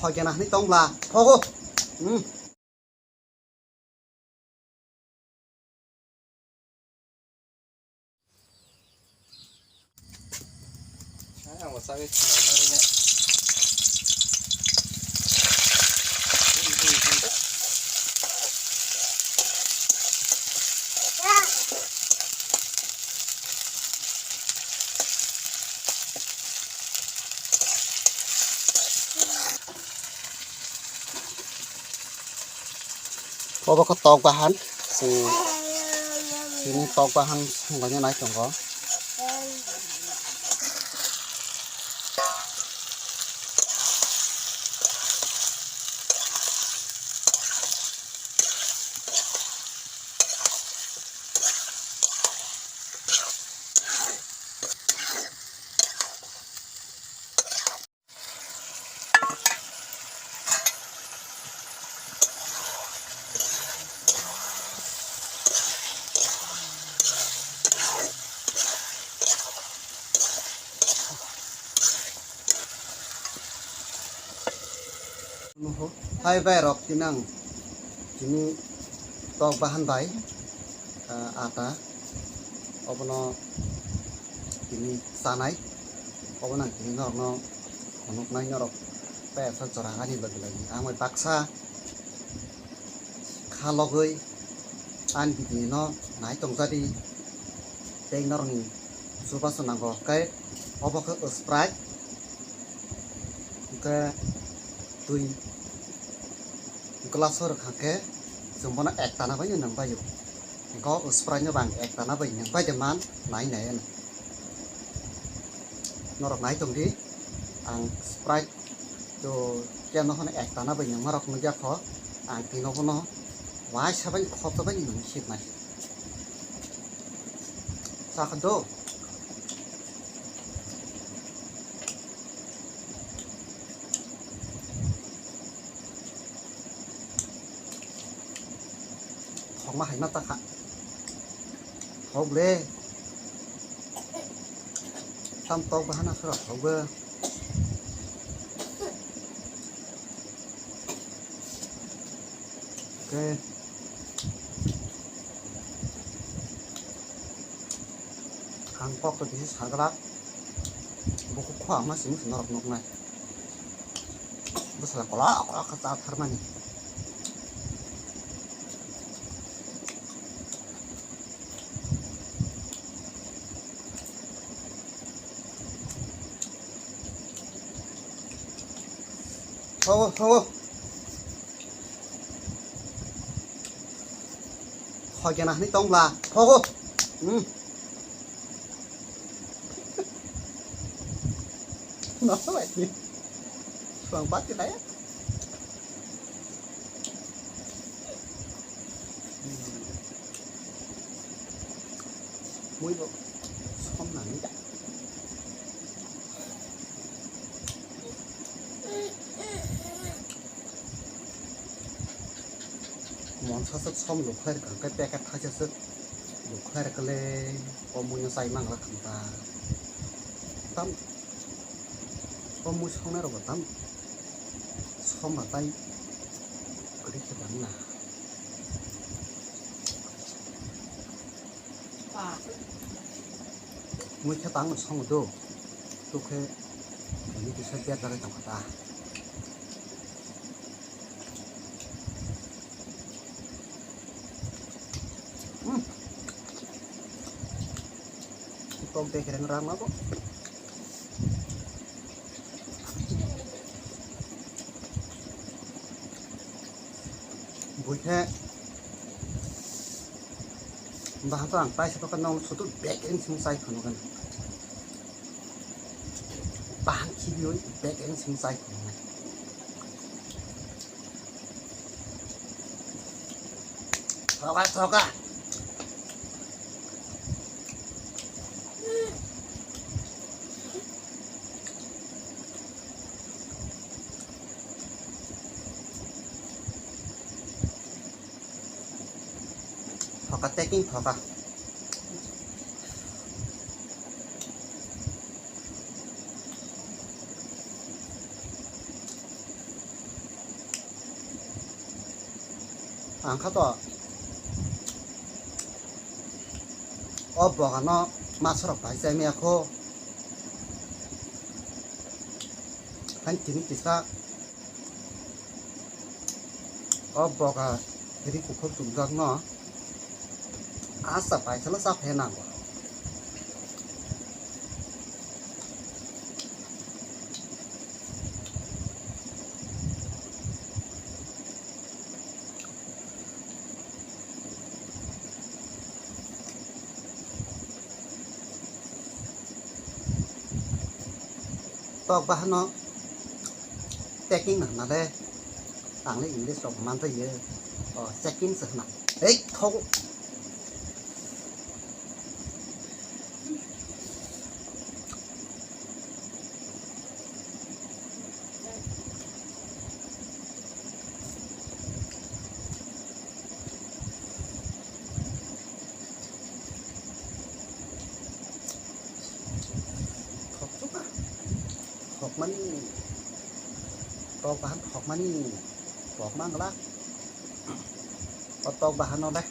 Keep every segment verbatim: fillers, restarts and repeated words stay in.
Hoi kena hwnwi tong bla. Thogo. Hmm. Obo khe tok bahan, chwng chini tok bahan songlaina nai tongo. Hai bai rok, tinang chini tok bahan bai, ah, ata obono tini chanai, obono ang tini norokno phunuknai, norok tesa jora ani logi logi ang bai baksa kha logwi ani video no nai tongjadi tei norokni chubachu nango khe obo khe Sprite. Hwnkhe twi glass o rwkha khe chwng bono ektana bai no nwng bai o. Hwnkhe o Sprite no bo ang ektana bai nwng bai de man nai nai ano. Norok nai tong di, ang Sprite to keno hwnwi ektana bai nwngma rok nukya kho, ang tino bono waisa bai khopsa bai nwng sipnai. Sakha do. Thokma hai ma ta kha. Thok le. Tam tok bahana sora thok bo. Oke. Ang kok to kisi saglak. Buku khua ma sini sini norok nuknai. Bwsala kolok kolok khe cha tharmani. Thogo, thogo. Hoi kena hwnwi tong bla. Thogo. Hmm. Noksa bai. Suang bat kita ya. Mui bo som nang ni da. Monsa suk som lukhlai rwkha, hwnkhe packet thaisa suk lukhlai rwkha le, o mui no chai mangla khanta. Tam, o mui songnai rok bo tam som ba tai kwrwi khe tang na. Mui khe tang song do, tuk khe tini kisa biyar jagwi tong kha ta. Hmm. Kok de kereng rang ma bo. Buikhe bahai to ang tai se to nong sutu bek eng sing sai khunu kan. Bahai khibioi bek eng sing sai khunu kan. Thoka, thoka. Thoka, taking thoka. Ang kha to o bogano masarok bai chai maya kho. Hain tini kisa o boga ri kuphur chumjak no asa bai salo sa phe nango. Tok bahano packing na hwnale, ang le English rok manjai ye, o checking se hwna. Ei, thok. Thokjak a. Thokmani. Tok bahan thokmani. Tok mangla. O tok bahan no le.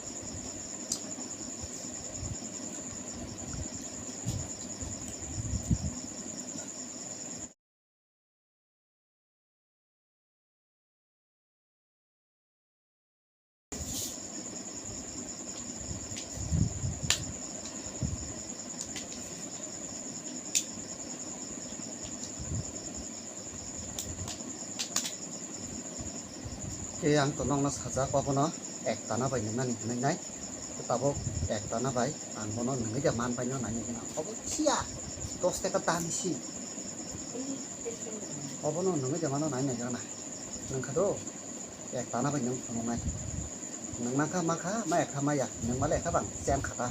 Khe ang to nokno sajak, obono ek tana bai nwngnani hwnwi nai. Tabuk ek tana bai ang bono nungwi de man bai no nai nai gana. Obo siya dos taka dami si. Obono nungwi de mano nai nai gana. Nung kha do ek tana bai nung phunuk nai. Nung nang kha ma kha, ma ek kha ma ya. Nung ma le kha bang chen kha ta.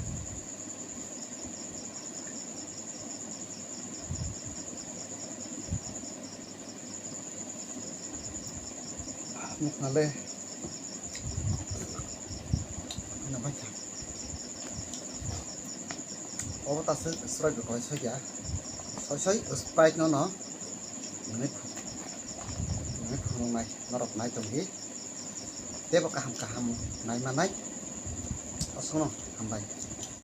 Nukna le. Ano bacha. Obo ta se sroi bo koi soi ya. Soi soi Sprite no no. Nini, nini phunuknai norok nai tongdi. Tebo kaham kaham nai manai. Aswkno hambai.